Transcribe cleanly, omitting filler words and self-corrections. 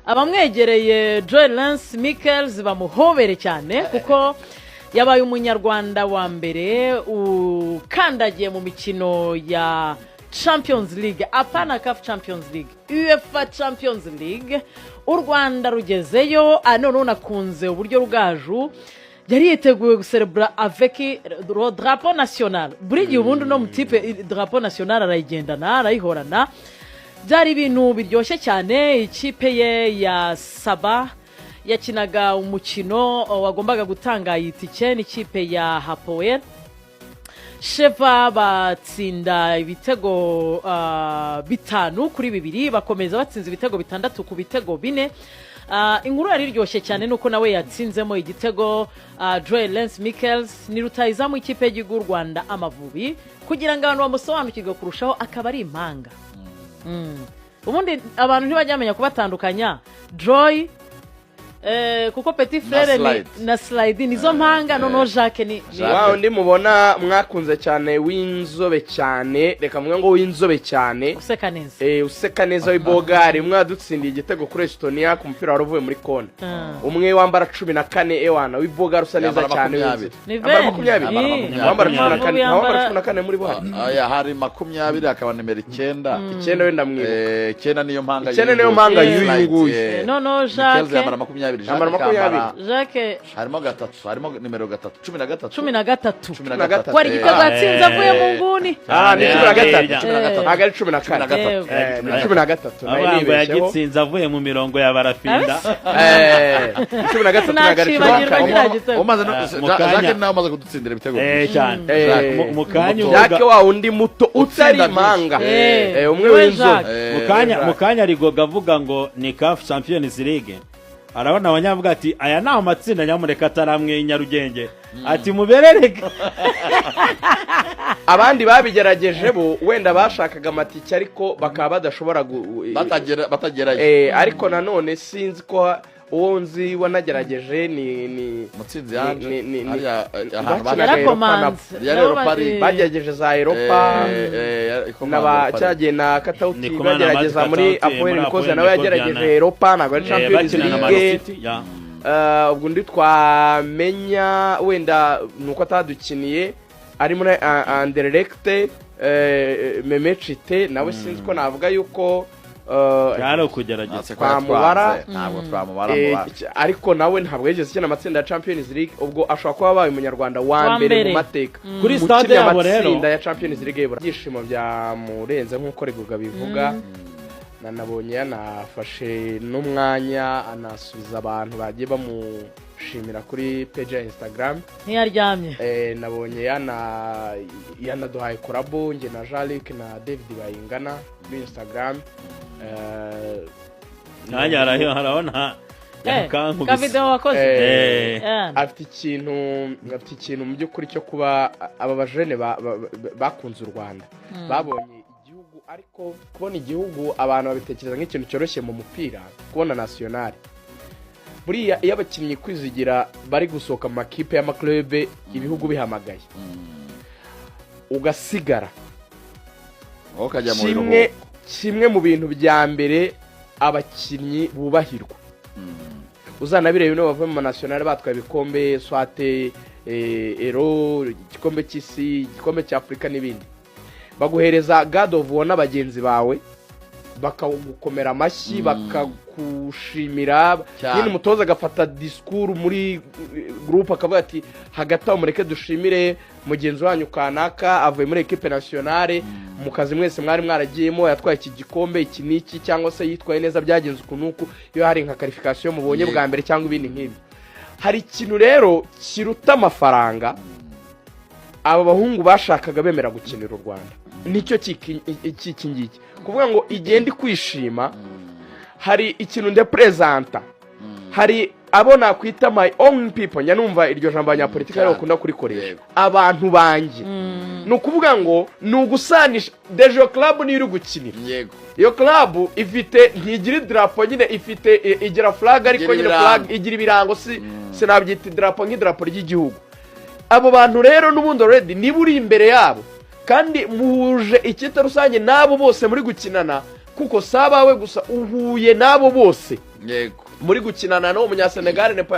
Abamwegereye Joel Lance Mickels bamuhobere cyane, kuko yabaye Umunyarwanda wa mbere ukandagiye mu mikino ya Champions League, apana CAF Champions League, UEFA Champions League. U Rwanda rugezeyo. Noneho unakunze uburyo Rugaju yari yiteguye guserebura avec le drapeau national. Buri gihe ubundi uno mutipe drapeau national arayigendana, arayihorana. Byari ibintu biryoshye cyane. Ikipe ye ya Saba yakinaga umukino wagombaga gutanga iyi tike n'ikipe ya Hapoel Sheva, batsinda ibitego 5-2, bakomeza batsinze ibitego 6-4. Inkuru yari iryoshye cyane nuko nawe yatsinzemo igitego. Joel Lance Mickels ni rutahizamu ikipe y'igihugu y'u Rwanda Amavubi. Kugira ngo abantu bamusobanukirwe kurushaho, akaba ari impanga. Ubundi abantu ntibajya bamenya kubatandukanya, Joy kuko petit frère ni Slide. Na Slide nizo mpanga. Noneho Jacques ni Jacques. Wa undi mubona mwakunze cyane w'inzobe cyane, reka mvuge ngo w'inzobe cyane. Useka neza. Useka neza, w'ibogari, umwe wadutsindiye igitego kuri Estonia ku mupira wari uvuye muri kona, umwe wambara 14, ewana w'ibogari usa neza Yambara cyane 20. w'inzobe. Ni Yambara Ben. 20. Yambara 20. Wambara 14. Amavubi Wambara yambara 14 muri bo hari. Aya hari 20, hakaba nimero 9. 9 wenda mwibuka. 9 niyo mpanga. 9 niyo y'uyu mpanga nguyu. y'uyu Slide, nguyu. Noneho Mickels Jacques yambara 20. Yambara Jacques akambara 20. Jacques harimo gatatu, harimo nimero 3, 13. 13. 13. Wari igitego yatsinze avuye mu nguni. Ah, ni 13. 13. Ntabwo ari 14. 13. Ni 13, nayo Avuga ngo nibeshyeho. yagitsinze avuye mu mirongo ya barafinda. 13, ntabwo ari cumi na Sinakibagirwa kane. kiriya gitego. Umaze no Mu kanya- Jacques nawe umaze kudutsindira ibitego byinshi. Cyane. Jacques. Mu kanya Muto. uvuga Jacques wa wundi muto utari Utsinda impanga. byinshi. Umwe Niwe w'inzobe. Jacques. Mu kanya Rigoga avuga ngo ni CAF Champions League, arabona abanyavuga ati aya ni amatsinda, nyamuneka ataramwe i Nyarugenge, ati muberereke. Abandi babigerageje bo wenda bashakaga amatike, ariko bakaba badashobora Batagerayo. Ariko nanone sinzi ko uwo nzi wanagerageje ni Mutsinzi yanje ni hariya, ahantu bakinaga Yarakomanze. Yari Europa League. Bagerageje za Europa ikomanda na ba Europa League. cyagiye na Katauti. Ni kumana Bagerageza na muri Katauti, Apoel muri Nikoza Apoel nawe Nicosia yagerageje Europa, ntabwo ari Champions bakina na Man League. City, ya. Ubwo undi twamenya wenda ni uko atadukiniye ari muri Anderlecht, Memecite, nawe sinzi ko navuga yuko Byari ukugerageza. Natse ko twamubara. yatwanze, ntabwo twamubara mu Ariko nawe ntabwo yigeze akina amatsinda ya Champions League. Ubwo ashobora kuba abaye Umunyarwanda wa Wa mbere mu mbere. mateka Kuri ukina stade yabo rero. amatsinda ya Champions League y'Ibura. Ibyishimo byamurenze nk'uko Rigoga bivuga. Nanabonye yanafashe n'umwanya anasubiza abantu bagiye bamushimira kuri page ya Instagram. Ntiyaryamye. Nabonye yanaduhaye collabo, njye na Jean Luc na David Bayingana, kuri Instagram. Nanjye harabona yakankubise. Kavideo wakoze. Afite ikintu mu by'ukuri cyo kuba aba bajene bakunze u Rwanda, babonye igihugu. Ariko kubona igihugu abantu babitekereza nk'ikintu cyoroshye mu mupira, kubona nationale. Buriya iyo abakinnyi kwizigira bari gusohoka mu makipe y'amaklube, ibihugu bihamagaye, ugasigara Wowe ukajya mu kimwe biruhuko. Kimwe mu bintu bya mbere abakinnyi bubahirwa, uzanabireba niba bavuye mu manationale batwaye ibikombe, soit Euro, igikombe cy'isi, igikombe cya Afurika n'ibindi, baguhereza guard of honor, bagenzi bawe bakagukomera amashyi, bakagushimira. Cyane. Nyine umutoza agafata disikuru muri groupe, akavuga ati: "Hagati aho mureke dushimire mugenzi wanyu kanaka avuye muri équipe nationale, mu kazi mwese mwari mwaragiyemo yatwaye iki gikombe iki n'iki, cyangwa se yitwaye neza, byagenze uku n'uku", iyo hari nka qualification mubonye bwa mbere cyangwa ibindi nk'ibyo. Hari ikintu rero kiruta amafaranga aba bahungu bashakaga bemera gukinira u Rwanda, nicyo cy'iki ngiki, kuvuga ngo igenda kwishima. Hari ikintu ndeperezanta, hari abo nakwita my own people. Njya numva iryo jambo abanyapolitiki aribo bakunda kurikoresha. Abantu banjye, ni ukuvuga ngo ni ugusanisha déjà club niyo uri gukinira. Iyo club ifite, ntigira idarapo nyine, ifite igira flag, ariko Igira nyine ibirango. flag igira ibirango, si sinabyita idarapo nk'idarapo ry'igihugu. Abo bantu rero n'ubundi already niba uri imbere yabo kandi muhuje icyita rusange n'abo bose muri gukinana, kuko si abawe gusa, uhuye n'abo bose. Yego. Muri gukinana n'uwo munyasenegali, Nepo.